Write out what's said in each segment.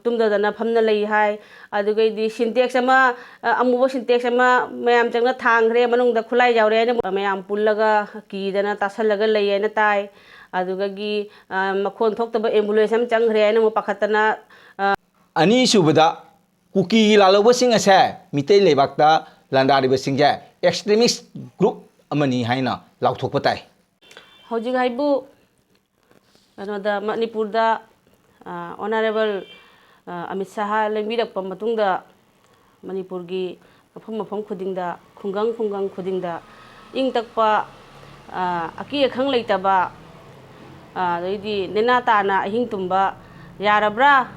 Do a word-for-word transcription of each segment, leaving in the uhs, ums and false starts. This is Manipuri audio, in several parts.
ꯇꯨꯝꯗꯗꯅ ꯐꯝꯅ ꯂꯩ ꯍꯥꯏ꯫ ꯑꯗꯨꯒꯩꯗꯤ ꯁꯤꯟꯇꯦꯛꯁ ꯑꯃ, ꯑ, ꯑꯃꯨꯕ ꯁꯤꯟꯇꯦꯛꯁ ꯑꯃ ꯃꯌꯥꯝ ꯆꯪꯅ ꯊꯥꯡꯈ꯭ꯔꯦ, ꯃꯅꯨꯡꯗ ꯈꯨꯠꯂꯥꯏ ꯌꯥꯎꯔꯦ ꯍꯥꯏꯅ ꯃꯌꯥꯝ ꯄꯨꯜꯂꯒ ꯀꯤꯗꯅ ꯇꯥꯁꯜꯂꯒ ꯂꯩ ꯍꯥꯏꯅ ꯇꯥꯏ꯫ ꯑꯗꯨꯗꯒꯤ, ꯑ, ꯃꯈꯣꯟ ꯊꯣꯛꯇꯕ ꯑꯦꯝꯕꯨꯂꯦꯟꯁ ꯑꯃ ꯆꯪꯈ꯭ꯔꯦ ꯍꯥꯏꯅ ꯑꯃꯨꯛ ꯄꯥꯈꯠꯇꯅ, ꯑ, ꯑꯅꯤꯁꯨꯕꯗ, ꯀꯨꯀꯤꯒꯤ ꯂꯥꯜꯍꯧꯕꯁꯤꯡ ꯑꯁꯦ ꯃꯤꯇꯩ ꯂꯩꯕꯥꯛꯇ ꯂꯥꯟꯗꯥꯔꯤꯕꯁꯤꯡꯁꯦ ꯑꯦꯛꯁꯇ꯭ꯔꯤꯃꯤꯁ ꯒ꯭ꯔꯨꯞ ꯑꯃꯅꯤ ꯍꯥꯏꯅ ꯂꯥꯎꯊꯣꯛꯄ ꯇꯥꯏ꯫ ꯍꯧꯖꯤꯛ ꯍꯥꯏꯕꯨ ꯀꯩꯅꯣꯗ, ꯃꯅꯤꯄꯨꯔꯗ, ꯑ, ꯑꯣꯅꯔꯦꯕꯜ, ꯑ, ꯑꯃꯤꯠ ꯁꯥꯍ ꯂꯦꯡꯕꯤꯔꯛꯄ ꯃꯇꯨꯡꯗ, ꯃꯅꯤꯄꯨꯔꯒꯤ ꯃꯐꯝ ꯃꯐꯝ ꯈꯨꯗꯤꯡꯗ, ꯈꯨꯡꯒꯪ ꯈꯨꯡꯒꯪ ꯈꯨꯗꯤꯡꯗ ꯏꯪ ꯇꯞꯄ, ꯑ, ꯑꯀꯤ ꯑꯈꯪ ꯂꯩꯇꯕ, ꯑ, ꯑꯗꯩꯗꯤ ꯅꯦꯅꯥ ꯇꯥꯅ ꯑꯍꯤꯡ ꯇꯨꯝꯕ ꯌꯥꯔꯕ꯭ꯔꯥ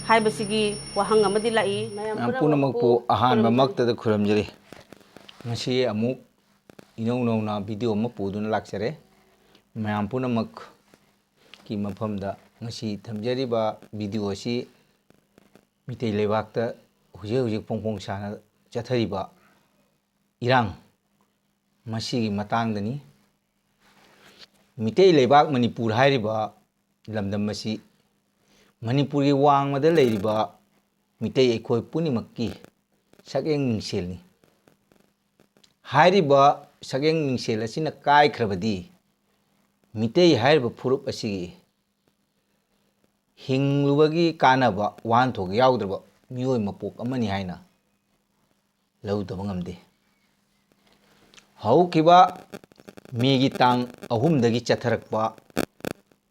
ꯍꯥꯏꯕꯁꯤꯒꯤ ꯋꯥꯍꯪ ꯑꯃꯗꯤ ꯂꯥꯛꯏ꯫ ꯃꯌꯥꯝ ꯃꯌꯥꯝ ꯄꯨꯝꯅꯃꯛꯄꯨ ꯄꯨꯝꯅꯃꯛꯄꯨ ꯑꯍꯥꯟꯕꯃꯛꯇꯗ ꯈꯨꯔꯨꯝꯖꯔꯤ꯫ ꯉꯁꯤ ꯑꯃꯨꯛ ꯏꯅꯧ ꯅꯧꯅ ꯚꯤꯗꯤꯑꯣ ꯑꯃ ꯄꯨꯗꯨꯅ ꯂꯥꯛꯆꯔꯦ꯫ ꯃꯌꯥꯝ ꯄꯨꯝꯅꯃꯛꯀꯤ ꯃꯐꯝꯗ ꯉꯁꯤ ꯊꯝꯖꯔꯤꯕ ꯚꯤꯗꯤꯑꯣ ꯑꯁꯤ ꯃꯤꯇꯩ ꯂꯩꯕꯥꯛꯇ ꯍꯧꯖꯤꯛ ꯍꯧꯖꯤꯛ ꯐꯣꯡ ꯐꯣꯡ ꯁꯥꯅ ꯆꯠꯊꯔꯤꯕ ꯏꯔꯥꯡ ꯃꯁꯤꯒꯤ ꯃꯇꯥꯡꯗꯅꯤ꯫ ꯃꯤꯇꯩ ꯂꯩꯕꯥꯛ ꯃꯅꯤꯄꯨꯔ ꯍꯥꯏꯔꯤꯕ ꯂꯝꯗꯝ ꯑꯁꯤ ꯃꯅꯤꯄꯨꯔꯒꯤ ꯋꯥꯡꯃꯗ ꯂꯩꯔꯤꯕ ꯃꯤꯇꯩ ꯑꯩꯈꯣꯏ ꯄꯨꯝꯅꯃꯛꯀꯤ ꯁꯛꯌꯦꯡ ꯃꯤꯡꯁꯦꯜꯅꯤ꯫ ꯍꯥꯏꯔꯤꯕ ꯁꯛꯌꯦꯡ ꯃꯤꯡꯁꯦꯜ ꯑꯁꯤꯅ ꯀꯥꯏꯈ꯭ꯔꯕꯗꯤ ꯃꯤꯇꯩ ꯍꯥꯏꯔꯤꯕ ꯐꯨꯔꯨꯞ ꯑꯁꯤꯒꯤ ꯍꯤꯡꯂꯨꯕꯒꯤ ꯀꯥꯟꯅꯕ ꯋꯥꯍꯟꯊꯣꯛ ꯌꯥꯎꯗ꯭ꯔꯕ ꯃꯤꯑꯣꯏ ꯃꯄꯣꯛ ꯑꯃꯅꯤ ꯍꯥꯏꯅ ꯂꯧꯗꯕ ꯉꯝꯗꯦ꯫ ꯍꯧꯈꯤꯕ ꯃꯦꯒꯤ ꯇꯥꯡ ꯑꯍꯨꯝꯗꯒꯤ ꯆꯠꯊꯔꯛꯄ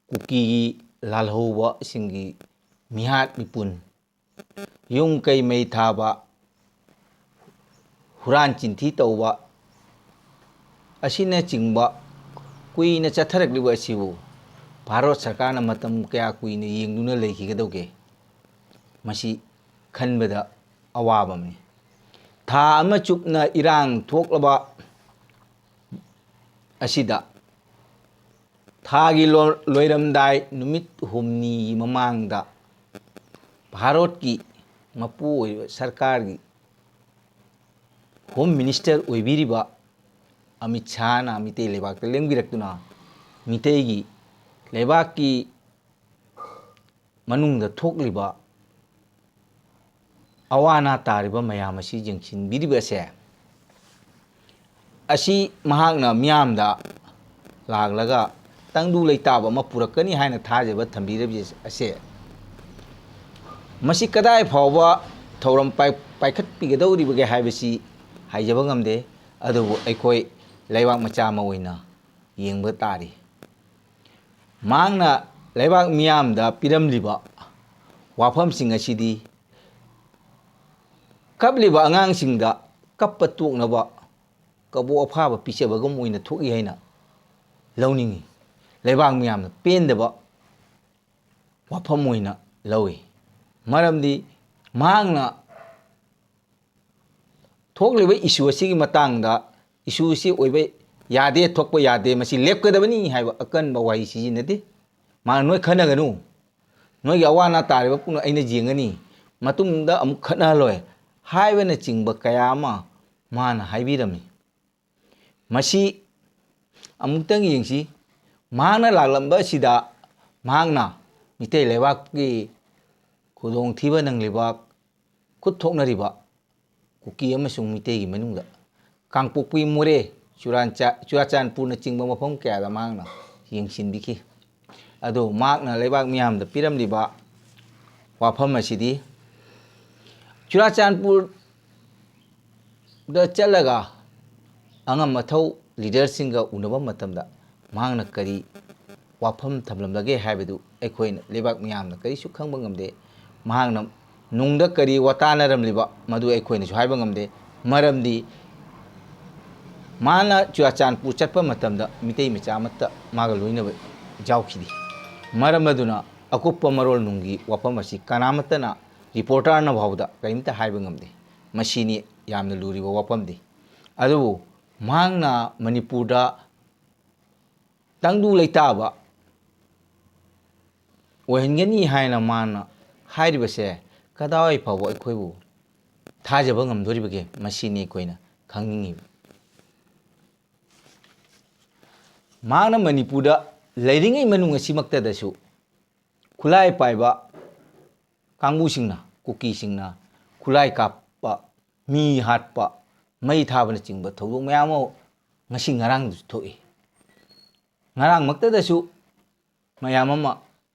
ꯀꯨꯀꯤꯒꯤ ꯂꯥꯜꯍꯧꯕꯁꯤꯡꯒꯤ ꯃꯤꯍꯥꯠ ꯃꯤꯄꯨꯟ, ꯌꯨꯝ ꯀꯩ ꯃꯩ ꯊꯥꯕ, ꯍꯨꯔꯥꯟ ꯆꯤꯟꯊꯤ ꯇꯧꯕ ꯑꯁꯤꯅꯆꯤꯡꯕ ꯀꯨꯏꯅ ꯆꯠꯊꯔꯛꯂꯤꯕ ꯑꯁꯤꯕꯨ ꯚꯥꯔꯠ ꯁꯔꯀꯥꯔꯅ ꯃꯇꯝ ꯀꯌꯥ ꯀꯨꯏꯅ ꯌꯦꯡꯗꯨꯅ ꯂꯩꯈꯤꯒꯗꯧꯒꯦ? ꯃꯁꯤ ꯈꯟꯕꯗ ꯑꯋꯥꯕ ꯑꯃꯅꯤ꯫ ꯊꯥ ꯑꯃ ꯆꯨꯞꯅ ꯏꯔꯥꯡ ꯊꯣꯛꯂꯕ ꯑꯁꯤꯗ ꯊꯥꯒꯤ ꯂꯣ-, ꯂꯣꯏꯔꯝꯗꯥꯏ ꯅꯨꯃꯤꯠ ꯍꯨꯝꯅꯤꯒꯤ ꯃꯃꯥꯡꯗ ꯚꯥꯔꯠꯀꯤ ꯃꯄꯨ ꯑꯣꯏꯔꯤꯕ ꯁꯔꯀꯥꯔꯒꯤ ꯍꯣꯝ ꯃꯤꯅꯤꯁꯇꯔ ꯑꯣꯏꯕꯤꯔꯤꯕ ꯑꯃꯤꯠ ꯁꯥꯍꯅ ꯃꯤꯇꯩ ꯂꯩꯕꯥꯛꯇ ꯂꯦꯡꯕꯤꯔꯛꯇꯨꯅ ꯃꯤꯇꯩꯒꯤ ꯂꯩꯕꯥꯛꯀꯤ ꯃꯅꯨꯡꯗ ꯊꯣꯛꯂꯤꯕ ꯑꯋꯥ ꯑꯅꯥ ꯇꯥꯔꯤꯕ ꯃꯌꯥꯝ ꯑꯁꯤ ꯌꯦꯡꯁꯤꯟꯕꯤꯔꯤꯕ ꯑꯁꯦ, ꯑꯁꯤ ꯃꯍꯥꯛꯅ ꯃꯤꯌꯥꯝꯗ ꯂꯥꯛꯂꯒ ꯇꯪꯗꯨ ꯂꯩꯇꯥꯕ ꯑꯃ ꯄꯨꯔꯛꯀꯅꯤ ꯍꯥꯏꯅ ꯊꯥꯖꯕ ꯊꯝꯕꯤꯔꯤꯕ ꯑꯁꯦ, ꯃꯁꯤ ꯀꯗꯥꯏ ꯐꯥꯎꯕ ꯊꯧꯔꯝ ꯄꯥꯏ-, ꯄꯥꯏꯈꯠꯄꯤꯒꯗꯧꯔꯤꯕꯒꯦ ꯍꯥꯏꯕꯁꯤ ꯍꯥꯏꯖꯕ ꯉꯝꯗꯦ꯫ ꯑꯗꯨꯕꯨ ꯑꯩꯈꯣꯏ ꯂꯩꯕꯥꯛ ꯃꯆꯥ ꯑꯃ ꯑꯣꯏꯅ ꯌꯦꯡꯕ ꯇꯥꯔꯤ꯫ ꯃꯍꯥꯛꯅ ꯂꯩꯕꯥꯛ ꯃꯤꯌꯥꯝꯗ ꯄꯤꯔꯝꯂꯤꯕ ꯋꯥꯐꯝꯁꯤꯡ ꯑꯁꯤꯗꯤ ꯀꯞꯂꯤꯕ ꯑꯉꯥꯡꯁꯤꯡꯗ ꯀꯞꯄ ꯇꯣꯛꯅꯕ ꯀꯕꯣꯛ ꯑꯐꯥꯕ ꯄꯤꯖꯕꯒꯨꯝ ꯑꯣꯏꯅ ꯊꯣꯛꯏ ꯍꯥꯏꯅ ꯂꯧꯅꯤꯡꯏ꯫ ꯂꯩꯕꯥꯛ ꯃꯤꯌꯥꯝꯅ ꯄꯦꯟꯗꯕ ꯋꯥꯐꯝ ꯑꯣꯏꯅ ꯂꯧꯏ꯫ ꯃꯔꯝꯗꯤ ꯃꯍꯥꯛꯅ ꯊꯣꯛꯂꯤꯕ issue ꯑꯁꯤꯒꯤ ꯃꯇꯥꯡꯗ, issue ꯑꯁꯤ ꯑꯣꯏꯕ ꯌꯥꯗꯦ, ꯊꯣꯛꯄ ꯌꯥꯗꯦ, ꯃꯁꯤ ꯂꯦꯞꯀꯗꯕꯅꯤ ꯍꯥꯏꯕ ꯑꯀꯟꯕ ꯋꯥꯍꯩ ꯁꯤꯖꯤꯟꯅꯗꯦ꯫ ꯃꯥꯅ "ꯅꯣꯏ ꯈꯟꯅꯒꯅꯨ, ꯅꯣꯏꯒꯤ ꯑꯋꯥ ꯑꯅꯥ ꯇꯥꯔꯤꯕ ꯄꯨꯝꯅꯃꯛ ꯑꯩꯅ ꯌꯦꯡꯒꯅꯤ, ꯃꯇꯨꯡꯗ ꯑꯃꯨꯛ ꯈꯠꯅꯍꯜꯂꯣꯏ" ꯍꯥꯏꯕꯅꯆꯤꯡꯕ ꯀꯌꯥ ꯑꯃ ꯃꯥꯅ ꯍꯥꯏꯕꯤꯔꯝꯃꯤ꯫ ꯃꯁꯤ ꯑꯃꯨꯛꯇꯪ ꯌꯦꯡꯁꯤ꯫ ꯃꯍꯥꯛꯅ ꯂꯥꯛꯂꯝꯕ ꯑꯁꯤꯗ ꯃꯍꯥꯛꯅ ꯃꯤꯇꯩ ꯂꯩꯕꯥꯛꯀꯤ ꯈꯨꯗꯣꯡꯊꯤꯕ ꯅꯪꯂꯤꯕ, ꯈꯨꯠ ꯊꯣꯛꯅꯔꯤꯕ ꯀꯨꯀꯤ ꯑꯃꯁꯨꯡ ꯃꯤꯇꯩꯒꯤ ꯃꯅꯨꯡꯗ ꯀꯥꯡꯄꯣꯛꯄꯤ, ꯃꯣꯔꯦ, ꯆꯨꯔꯥꯟꯆꯥ-, ꯆꯨꯔꯥꯆꯥꯟꯄꯨꯔꯅꯆꯤꯡꯕ ꯃꯐꯝ ꯀꯌꯥꯗ ꯃꯍꯥꯛꯅ ꯌꯦꯡꯁꯤꯟꯕꯤꯈꯤ꯫ ꯑꯗꯨ ꯃꯍꯥꯛꯅ ꯂꯩꯕꯥꯛ ꯃꯤꯌꯥꯝꯗ ꯄꯤꯔꯝꯂꯤꯕ ꯋꯥꯐꯝ ꯑꯁꯤꯗꯤ, ꯆꯨꯔꯥꯆꯥꯟꯄꯨꯔꯗ ꯆꯠꯂꯒ ꯑꯉꯝ ꯑꯊꯧ leaderꯁꯤꯡꯒ ꯎꯅꯕ ꯃꯇꯝꯗ ꯃꯍꯥꯛꯅ ꯀꯔꯤ ꯋꯥꯐꯝ ꯊꯝꯂꯝꯂꯒꯦ ꯍꯥꯏꯕꯗꯨ ꯑꯩꯈꯣꯏꯅ ꯂꯩꯕꯥꯛ ꯃꯤꯌꯥꯝꯅ ꯀꯔꯤꯁꯨ ꯈꯪꯕ ꯉꯝꯗꯦ꯫ ꯃꯍꯥꯛꯅ ꯅꯨꯡꯗ ꯀꯔꯤ ꯋꯥꯇꯥꯅꯔꯝꯂꯤꯕ, ꯃꯗꯨ ꯑꯩꯈꯣꯏꯅꯁꯨ ꯍꯥꯏꯕ ꯉꯝꯗꯦ꯫ ꯃꯔꯝꯗꯤ ꯃꯥꯅ ꯆꯨꯔꯥꯆꯥꯟꯄꯨꯔ ꯆꯠꯄ ꯃꯇꯝꯗ ꯃꯤꯇꯩ ꯃꯆꯥ ꯑꯃꯠꯇ ꯃꯥꯒ ꯂꯣꯏꯅꯕ ꯌꯥꯎꯈꯤꯗꯦ꯫ ꯃꯔꯝ ꯑꯗꯨꯅ ꯑꯀꯨꯞꯄ ꯃꯔꯣꯜ ꯅꯨꯡꯒꯤ ꯋꯥꯐꯝ ꯑꯁꯤ ꯀꯅꯥꯃꯠꯇꯅ, reporterꯅ ꯐꯥꯎꯕꯗ ꯀꯔꯤꯝꯇ ꯍꯥꯏꯕ ꯉꯝꯗꯦ꯫ ꯃꯁꯤꯅꯤ ꯌꯥꯝꯅ ꯂꯨꯔꯤꯕ ꯋꯥꯐꯝꯗꯤ꯫ ꯑꯗꯨꯕꯨ ꯃꯍꯥꯛꯅ ꯃꯅꯤꯄꯨꯔꯗ ꯇꯪꯗꯨ ꯂꯩꯇꯥꯕ ꯑꯣꯏꯍꯟꯒꯅꯤ ꯍꯥꯏꯅ ꯃꯥꯅ ꯍꯥꯏꯔꯤꯕꯁꯦ ꯀꯗꯥꯏ ꯐꯥꯎꯕ ꯑꯩꯈꯣꯏꯕꯨ ꯊꯥꯖꯕ ꯉꯝꯗꯣꯔꯤꯕꯒꯦ? ꯃꯁꯤꯅꯤ ꯑꯩꯈꯣꯏꯅ ꯈꯪꯅꯤꯡꯉꯤꯕ꯫ ꯃꯍꯥꯛꯅ ꯃꯅꯤꯄꯨꯔꯗ ꯂꯩꯔꯤꯉꯩ ꯃꯅꯨꯡ ꯑꯁꯤꯃꯛꯇꯗꯁꯨ ꯈꯨꯠꯂꯥꯏ ꯄꯥꯏꯕ ꯀꯥꯡꯕꯨꯁꯤꯡꯅ, ꯀꯨꯀꯤꯁꯤꯡꯅ ꯈꯨꯠꯂꯥꯏ ꯀꯥꯞꯄ, ꯃꯤ ꯍꯥꯠꯄ, ꯃꯩ ꯊꯥꯕꯅꯆꯤꯡꯕ ꯊꯧꯗꯣꯛ ꯃꯌꯥꯝ ꯑꯃ ꯉꯁꯤ ꯉꯔꯥꯡꯗꯁꯨ ꯊꯣꯛꯏ꯫ ꯉꯔꯥꯡꯃꯛꯇꯗꯁꯨ ꯃꯌꯥꯝ ꯑꯃ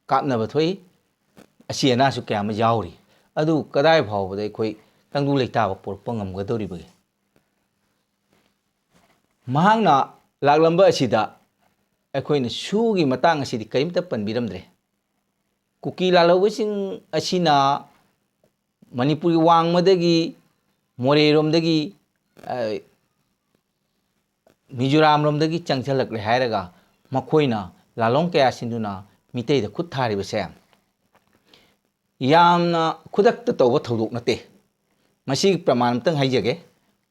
ꯀꯥꯞꯅꯕ ꯊꯣꯛꯏ꯫ ꯑꯁꯤ ꯑꯅꯥꯁꯨ ꯀꯌꯥ ꯑꯃ ꯌꯥꯎꯔꯤ꯫ ꯑꯗꯨ ꯀꯗꯥꯏ ꯐꯥꯎꯕꯗ ꯑꯩꯈꯣꯏ ꯇꯪꯗꯨ ꯂꯩꯇꯥꯕ ꯄꯣꯔꯛꯄ ꯉꯝꯒꯗꯧꯔꯤꯕꯒꯦ? ꯃꯍꯥꯛꯅ ꯂꯥꯛꯂꯝꯕ ꯑꯁꯤꯗ ꯑꯩꯈꯣꯏꯅ ꯁꯨꯒꯤ ꯃꯇꯥꯡ ꯑꯁꯤꯗꯤ ꯀꯔꯤꯝꯇ ꯄꯟꯕꯤꯔꯝꯗ꯭ꯔꯦ꯫ ꯀꯨꯀꯤ ꯂꯥꯜꯍꯧꯕꯁꯤꯡ ꯑꯁꯤꯅ ꯃꯅꯤꯄꯨꯔꯒꯤ ꯋꯥꯡꯃꯗꯒꯤ, ꯃꯣꯔꯦꯔꯣꯝꯗꯒꯤ, ꯑ, ꯃꯤꯖꯣꯔꯥꯝꯔꯣꯝꯗꯒꯤ ꯆꯪꯁꯤꯜꯂꯛꯂꯦ ꯍꯥꯏꯔꯒ ꯃꯈꯣꯏꯅ ꯂꯥꯂꯣꯡ ꯀꯌꯥ ꯁꯤꯟꯗꯨꯅ ꯃꯤꯇꯩꯗ ꯈꯨꯠ ꯊꯥꯔꯤꯕꯁꯦ ꯌꯥꯝꯅ ꯈꯨꯗꯛꯇ ꯇꯧꯕ ꯊꯧꯗꯣꯛ ꯅꯠꯇꯦ꯫ ꯃꯁꯤꯒꯤ ꯄ꯭ꯔꯃꯥꯟ ꯑꯝꯇꯪ ꯍꯥꯏꯖꯒꯦ꯫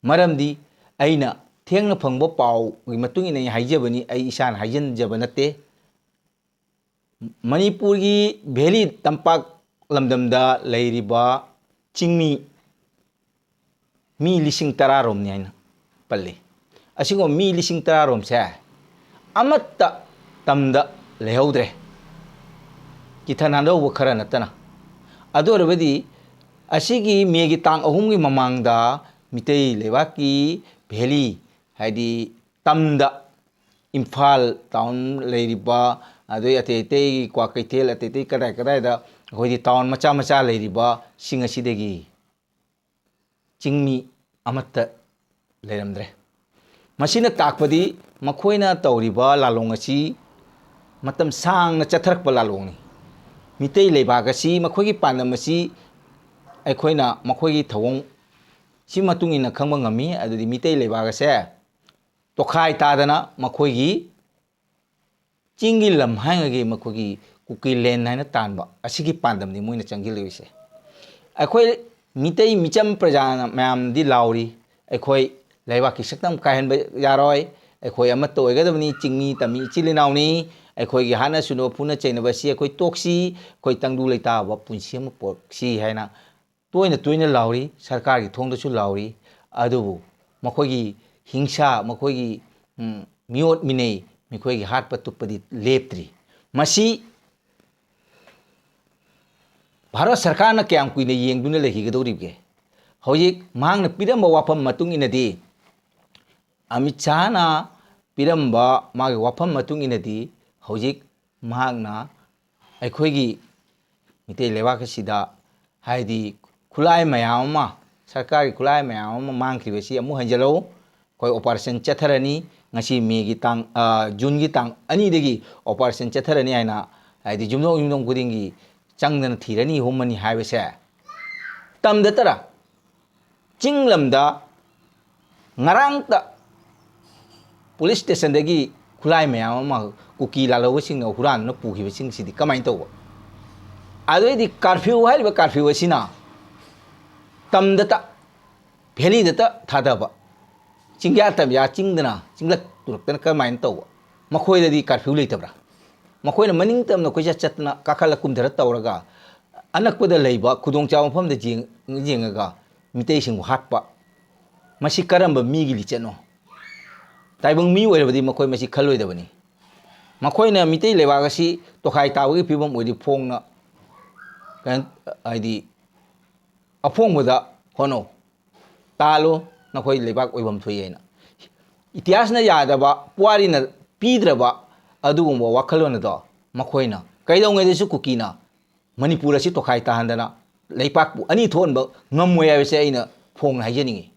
ꯃꯔꯝꯗꯤ ꯑꯩꯅ ꯊꯦꯡꯅ ꯐꯪꯕ ꯄꯥꯎꯒꯤ ꯃꯇꯨꯡ ꯏꯟꯅ ꯑꯩ ꯍꯥꯏꯖꯕꯅꯤ, ꯑꯩ ꯏꯁꯥꯅ ꯍꯥꯏꯖꯤꯟꯖꯕ ꯅꯠꯇꯦ꯫ ꯃꯅꯤꯄꯨꯔꯒꯤ ꯚꯦꯂꯤ ꯇꯝꯄꯥꯛ ꯂꯝꯗꯝꯗ ꯂꯩꯔꯤꯕ ꯆꯤꯡꯃꯤ ꯃꯤ ꯂꯤꯁꯤꯡ ꯇꯔꯥꯔꯣꯝꯅꯤ ꯍꯥꯏꯅ ꯄꯜꯂꯤ꯫ ꯑꯁꯤꯒꯨꯝꯕ ꯃꯤ ꯂꯤꯁꯤꯡ ꯇꯔꯥꯔꯣꯝꯁꯦ ꯑꯃꯠꯇ ꯇꯝꯗ ꯂꯩꯍꯧꯗ꯭ꯔꯦ, ꯀꯤꯊ ꯅꯥꯟꯗꯧꯕ ꯈꯔ ꯅꯠꯇꯅ꯫ ꯑꯗꯨ ꯑꯣꯏꯔꯕꯗꯤ ꯑꯁꯤꯒꯤ ꯃꯦꯒꯤ ꯇꯥꯡ ꯑꯍꯨꯝꯒꯤ ꯃꯃꯥꯡꯗ ꯃꯤꯇꯩ ꯂꯩꯕꯥꯛꯀꯤ ꯚꯦꯂꯤ, ꯍꯥꯏꯗꯤ ꯇꯝꯗ, ꯏꯝꯐꯥꯜ ꯇꯥꯎꯟ ꯂꯩꯔꯤꯕ, ꯑꯗꯩ ꯑꯇꯩ ꯑꯇꯩꯒꯤ ꯀ꯭ꯋꯥꯀꯩꯊꯦꯜ, ꯑꯇꯩ ꯑꯇꯩ ꯀꯗꯥꯏ ꯀꯗꯥꯏꯗ ꯑꯩꯈꯣꯏꯗꯤ ꯇꯥꯎꯟ ꯃꯆꯥ ꯃꯆꯥ ꯂꯩꯔꯤꯕꯁꯤꯡ ꯑꯁꯤꯗꯒꯤ ꯆꯤꯡꯃꯤ ꯑꯃꯠꯇ ꯂꯩꯔꯝꯗ꯭ꯔꯦ꯫ ꯃꯁꯤꯅ ꯇꯥꯛꯄꯗꯤ ꯃꯈꯣꯏꯅ ꯇꯧꯔꯤꯕ ꯂꯥꯂꯣꯡ ꯑꯁꯤ ꯃꯇꯝ ꯁꯥꯡꯅ ꯆꯠꯊꯔꯛꯄ ꯂꯥꯂꯣꯡꯅꯤ꯫ ꯃꯤꯇꯩ ꯂꯩꯕꯥꯛ ꯑꯁꯤ, ꯃꯈꯣꯏꯒꯤ ꯄꯥꯟꯗꯝ ꯑꯁꯤ ꯑꯩꯈꯣꯏꯅ ꯃꯈꯣꯏꯒꯤ ꯊꯧꯑꯣꯡ ꯁꯤ ꯃꯇꯨꯡ ꯏꯟꯅ ꯈꯪꯕ ꯉꯝꯃꯤ꯫ ꯑꯗꯨꯗꯤ ꯃꯤꯇꯩ ꯂꯩꯕꯥꯛ ꯑꯁꯦ ꯇꯣꯈꯥꯏ ꯇꯥꯗꯅ ꯃꯈꯣꯏꯒꯤ ꯆꯤꯡꯒꯤ ꯂꯝ ꯍꯥꯏꯉꯩꯒꯤ ꯃꯈꯣꯏꯒꯤ ꯀꯨꯀꯤ ꯂꯦꯟ ꯍꯥꯏꯅ ꯇꯥꯟꯕ ꯑꯁꯤꯒꯤ ꯄꯥꯟꯗꯝꯅꯤ ꯃꯣꯏꯅ ꯆꯪꯁꯤꯜꯂꯤꯕꯁꯦ꯫ ꯑꯩꯈꯣꯏ ꯃꯤꯇꯩ ꯃꯤꯆꯝ ꯄ꯭ꯔꯖꯥꯅ ꯃꯌꯥꯝꯗꯤ ꯂꯥꯎꯔꯤ, "ꯑꯩꯈꯣꯏ ꯂꯩꯕꯥꯛꯀꯤ ꯁꯛꯇꯝ ꯀꯥꯏꯍꯟꯕ ꯌꯥꯔꯣꯏ, ꯑꯩꯈꯣꯏ ꯑꯃꯠꯇ ꯑꯣꯏꯒꯗꯕꯅꯤ, ꯆꯤꯡꯃꯤ ꯇꯝꯃꯤ ꯏꯆꯤꯜ ꯏꯅꯥꯎꯅꯤ, ꯑꯩꯈꯣꯏꯒꯤ ꯍꯥꯠꯅ ꯁꯨꯅꯕ ꯐꯨꯅ ꯆꯩꯅꯕ ꯑꯁꯤ ꯑꯩꯈꯣꯏ ꯇꯣꯛꯁꯤ, ꯑꯩꯈꯣꯏ ꯇꯪꯗꯨ ꯂꯩꯇꯥꯕ ꯄꯨꯟꯁꯤ ꯑꯃ ꯄꯨꯔꯛꯁꯤ" ꯍꯥꯏꯅ ꯇꯣꯏꯅ ꯇꯣꯏꯅ ꯂꯥꯎꯔꯤ, ꯁꯔꯀꯥꯔꯒꯤ ꯊꯣꯡꯗꯁꯨ ꯂꯥꯎꯔꯤ꯫ ꯑꯗꯨꯕꯨ ꯃꯈꯣꯏꯒꯤ ꯍꯤꯡꯁꯥ, ꯃꯈꯣꯏꯒꯤ, ꯎꯝ, ꯃꯤꯑꯣꯠ ꯃꯤꯅꯩ, ꯃꯈꯣꯏꯒꯤ ꯍꯥꯠꯄ ꯇꯨꯞꯄꯗꯤ ꯂꯦꯞꯇ꯭ꯔꯤ꯫ ꯃꯁꯤ ꯚꯥꯔꯠ ꯁꯔꯀꯥꯔꯅ ꯀꯌꯥꯝ ꯀꯨꯏꯅ ꯌꯦꯡꯗꯨꯅ ꯂꯩꯈꯤꯒꯗꯧꯔꯤꯕꯒꯦ? ꯍꯧꯖꯤꯛ ꯃꯍꯥꯛꯅ ꯄꯤꯔꯝꯕ ꯋꯥꯐꯝ ꯃꯇꯨꯡ ꯏꯟꯅꯗꯤ, ꯑꯃꯤꯠ ꯁꯥꯍꯅ ꯄꯤꯔꯝꯕ ꯃꯥꯒꯤ ꯋꯥꯐꯝ ꯃꯇꯨꯡ ꯏꯟꯅꯗꯤ, ꯍꯧꯖꯤꯛ ꯃꯍꯥꯛꯅ ꯑꯩꯈꯣꯏꯒꯤ ꯃꯤꯇꯩ ꯂꯩꯕꯥꯛ ꯑꯁꯤꯗ, ꯍꯥꯏꯗꯤ, ꯈꯨꯠꯂꯥꯏ ꯃꯌꯥꯝ ꯑꯃ, ꯁꯔꯀꯥꯔꯒꯤ ꯈꯨꯠꯂꯥꯏ ꯃꯌꯥꯝ ꯑꯃ ꯃꯥꯡꯈꯤꯕꯁꯤ ꯑꯃꯨꯛ ꯍꯟꯖꯤꯜꯂꯛꯎ, ꯑꯩꯈꯣꯏ operation ꯆꯠꯊꯔꯅꯤ, ꯉꯁꯤ ꯃꯦꯒꯤ ꯇꯥꯡ, ꯑ, ꯖꯨꯟꯒꯤ ꯇꯥꯡ ꯑꯅꯤꯗꯒꯤ operation ꯆꯠꯊꯔꯅꯤ ꯍꯥꯏꯅ, ꯍꯥꯏꯗꯤ, ꯌꯨꯝꯊꯣꯡ ꯌꯨꯝꯊꯣꯡ ꯈꯨꯗꯤꯡꯒꯤ ꯆꯪꯗꯅ ꯊꯤꯔꯅꯤ, ꯍꯨꯝꯃꯅꯤ ꯍꯥꯏꯕꯁꯦ ꯇꯝꯗ ꯇꯔꯥ? ꯆꯤꯡ ꯂꯝꯗ ꯉꯔꯥꯡꯇ police stationꯗꯒꯤ ꯈꯨꯠꯂꯥꯏ ꯃꯌꯥꯝ ꯑꯃ ꯀꯨꯀꯤ ꯂꯥꯜꯍꯧꯕꯁꯤꯡꯅ ꯍꯨꯔꯥꯟꯗꯨꯅ ꯄꯨꯈꯤꯕꯁꯤꯡꯁꯤꯗꯤ ꯀꯃꯥꯏꯅ ꯇꯧꯕ? ꯑꯗꯨꯗꯩꯗꯤ curfew ꯍꯥꯏꯔꯤꯕ curfew ꯑꯁꯤꯅ ꯇꯝꯗꯇ, valleyꯗꯇ ꯊꯥꯗꯕ, ꯆꯤꯡꯌꯥ ꯇꯝꯌꯥ ꯆꯤꯡꯗꯅ, ꯆꯤꯡꯂꯛ ꯇꯨꯔꯛꯇꯅ ꯀꯔꯝꯍꯥꯏꯅ ꯇꯧꯕ? ꯃꯈꯣꯏꯗꯗꯤ curfew ꯂꯩꯇꯕ꯭ꯔꯥ? ꯃꯈꯣꯏꯅ ꯃꯅꯤꯡ ꯇꯝꯅ ꯀꯣꯏꯆꯠ ꯆꯠꯇꯅ, ꯀꯥꯈꯠꯂ ꯀꯨꯝꯊꯔ ꯇꯧꯔꯒ, ꯑꯅꯛꯄꯗ ꯂꯩꯕ ꯈꯨꯗꯣꯡꯆꯥꯕ ꯃꯐꯝꯗ ꯌꯦꯡ-, ꯌꯦꯡꯉꯒ ꯃꯤꯇꯩꯁꯤꯡꯕꯨ ꯍꯥꯠꯄ, ꯃꯁꯤ ꯀꯔꯝꯕ ꯃꯤꯒꯤ ꯂꯤꯆꯠꯅꯣ? ꯇꯥꯏꯕꯪ ꯃꯤ ꯑꯣꯏꯔꯕꯗꯤ ꯃꯈꯣꯏ ꯃꯁꯤ ꯈꯜꯂꯣꯏꯗꯕꯅꯤ꯫ ꯃꯈꯣꯏꯅ ꯃꯤꯇꯩ ꯂꯩꯕꯥꯛ ꯑꯁꯤ ꯇꯣꯈꯥꯏ ꯇꯥꯕꯒꯤ ꯐꯤꯕꯝ ꯑꯣꯏꯔꯗꯤ ꯐꯣꯡꯅ, ꯀꯩꯅꯣ, ꯍꯥꯏꯗꯤ, ꯑꯐꯣꯡꯕꯗ ꯍꯣꯠꯅꯧ, ꯇꯥꯜꯂꯨ, ꯅꯈꯣꯏ ꯂꯩꯕꯥꯛ ꯑꯣꯏꯐꯝ ꯊꯣꯛꯏ ꯍꯥꯏꯅ꯫ ꯏꯇꯤꯍꯥꯁꯅ ꯌꯥꯗꯕ, ꯄꯨꯋꯥꯔꯤꯅ ꯄꯤꯗ꯭ꯔꯕ ꯑꯗꯨꯒꯨꯝꯕ ꯋꯥꯈꯜꯂꯣꯟ ꯑꯗꯣ ꯃꯈꯣꯏꯅ ꯀꯩꯗꯧꯉꯩꯗꯁꯨ ꯀꯨꯀꯤꯅ ꯃꯅꯤꯄꯨꯔ ꯑꯁꯤ ꯇꯣꯈꯥꯏ ꯇꯥꯍꯟꯗꯅ ꯂꯩꯄꯥꯛꯄꯨ ꯑꯅꯤ ꯊꯣꯛꯍꯟꯕ ꯉꯝꯃꯣꯏ ꯍꯥꯏꯕꯁꯦ ꯑꯩꯅ ꯐꯣꯡꯅ ꯍꯥꯏꯖꯅꯤꯡꯉꯤ꯫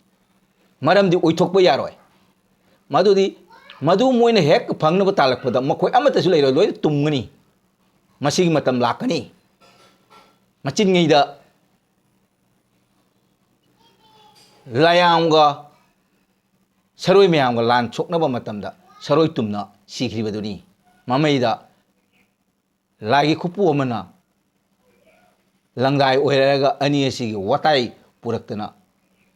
ꯃꯔꯝꯗꯤ ꯑꯣꯏꯊꯣꯛꯄ ꯌꯥꯔꯣꯏ꯫ ꯃꯗꯨꯗꯤ, ꯃꯗꯨ ꯃꯣꯏꯅ ꯍꯦꯛ ꯐꯪꯅꯕ ꯇꯥꯜꯂꯛꯄꯗ ꯃꯈꯣꯏ ꯑꯃꯠꯇꯁꯨ ꯂꯩꯔꯣꯏ, ꯂꯣꯏꯅ ꯇꯨꯝꯒꯅꯤ꯫ ꯃꯁꯤꯒꯤ ꯃꯇꯝ ꯂꯥꯛꯀꯅꯤ꯫ ꯃꯆꯤꯟꯉꯩꯗ ꯂꯥꯌꯥꯝꯒ ꯁꯔꯣꯏ ꯃꯌꯥꯝꯒ ꯂꯥꯟ ꯁꯣꯛꯅꯕ ꯃꯇꯝꯗ ꯁꯔꯣꯏ ꯇꯨꯝꯅ ꯁꯤꯈ꯭ꯔꯤꯕꯗꯨꯅꯤ꯫ ꯃꯃꯩꯗ ꯂꯥꯏꯒꯤ ꯈꯨꯠꯄꯨ ꯑꯃꯅ ꯂꯪꯗꯥꯏ ꯑꯣꯏꯔꯛꯑꯒ ꯑꯅꯤ ꯑꯁꯤꯒꯤ ꯋꯥꯇꯥꯏ ꯄꯨꯔꯛꯇꯅ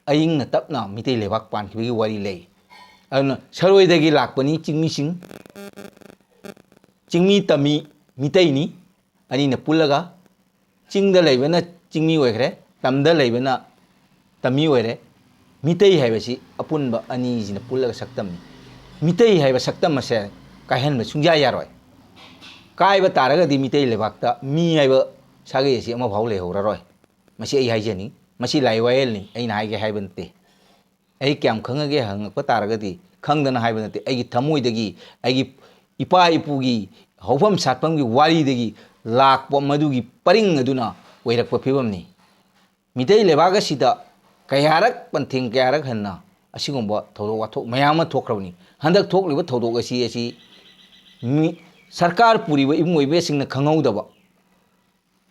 ꯑꯏꯪꯅ ꯇꯞꯅ ꯃꯤꯇꯩ ꯂꯩꯕꯥꯛ ꯄꯥꯟꯈꯤꯕꯒꯤ ꯋꯥꯔꯤ ꯂꯩ꯫ ꯑꯗꯨꯅ ꯁꯔꯣꯏꯗꯒꯤ ꯂꯥꯛꯄꯅꯤ ꯆꯤꯡꯃꯤꯁꯤꯡ, ꯆꯤꯡꯃꯤ ꯇꯝꯃꯤ ꯃꯤꯇꯩꯅꯤ꯫ ꯑꯅꯤꯅ ꯄꯨꯜꯂꯒ ꯆꯤꯡꯗ ꯂꯩꯕꯅ ꯆꯤꯡꯃꯤ ꯑꯣꯏꯈ꯭ꯔꯦ, ꯇꯝꯗ ꯂꯩꯕꯅ ꯇꯝꯃꯤ ꯑꯣꯏꯔꯦ꯫ ꯃꯤꯇꯩ ꯍꯥꯏꯕꯁꯤ ꯑꯄꯨꯟꯕ ꯑꯅꯤꯁꯤꯅ ꯄꯨꯜꯂꯒ ꯁꯛꯇꯝꯅꯤ꯫ ꯃꯤꯇꯩ ꯍꯥꯏꯕ ꯁꯛꯇꯝ ꯑꯁꯦ ꯀꯥꯏꯍꯟꯕ ꯁꯨꯡꯌꯥ ꯌꯥꯔꯣꯏ꯫ ꯀꯥꯏꯕ ꯇꯥꯔꯒꯗꯤ ꯃꯤꯇꯩ ꯂꯩꯕꯥꯛꯇ ꯃꯤ ꯍꯥꯏꯕ ꯁꯥꯒꯩ ꯑꯁꯤ ꯑꯃꯐꯥꯎ ꯂꯩꯍꯧꯔꯔꯣꯏ꯫ ꯃꯁꯤ ꯑꯩ ꯍꯥꯏꯖꯅꯤꯡ, ꯃꯁꯤ ꯂꯥꯏ ꯋꯥꯌꯦꯜꯅꯤ, ꯑꯩꯅ ꯍꯥꯏꯒꯦ ꯍꯥꯏꯕ ꯅꯠꯇꯦ꯫ ꯑꯩ ꯀꯌꯥꯝ ꯈꯪꯉꯒꯦ ꯍꯪꯉꯛꯄ ꯇꯥꯔꯒꯗꯤ, ꯈꯪꯗꯅ ꯍꯥꯏꯕ ꯅꯠꯇꯦ, ꯑꯩꯒꯤ ꯊꯃꯣꯏꯗꯒꯤ, ꯑꯩꯒꯤ ꯏꯄꯥ ꯏꯄꯨꯒꯤ ꯍꯧꯐꯝ ꯁꯥꯠꯐꯝꯒꯤ ꯋꯥꯔꯤꯗꯒꯤ ꯂꯥꯛꯄ ꯃꯗꯨꯒꯤ ꯄꯔꯤꯡ ꯑꯗꯨꯅ ꯑꯣꯏꯔꯛꯄ ꯐꯤꯕꯝꯅꯤ꯫ ꯃꯤꯇꯩ ꯂꯩꯕꯥꯛ ꯑꯁꯤꯗ ꯀꯌꯥꯔꯛ ꯄꯟꯊꯦꯡ ꯀꯌꯥꯔꯛ ꯍꯟꯅ ꯑꯁꯤꯒꯨꯝꯕ ꯊꯧꯗꯣꯛ ꯋꯥꯊꯣꯛ ꯃꯌꯥꯝ ꯑꯃ ꯊꯣꯛꯈ꯭ꯔꯕꯅꯤ꯫ ꯍꯟꯗꯛ ꯊꯣꯛꯂꯤꯕ ꯊꯧꯗꯣꯛ ꯑꯁꯤ, ꯑꯁꯤ ꯃꯤ-, ꯁꯔꯀꯥꯔ ꯄꯨꯔꯤꯕ ꯏꯃꯨꯡ ꯑꯣꯏꯕꯁꯤꯡꯅ ꯈꯪꯍꯧꯗꯕ,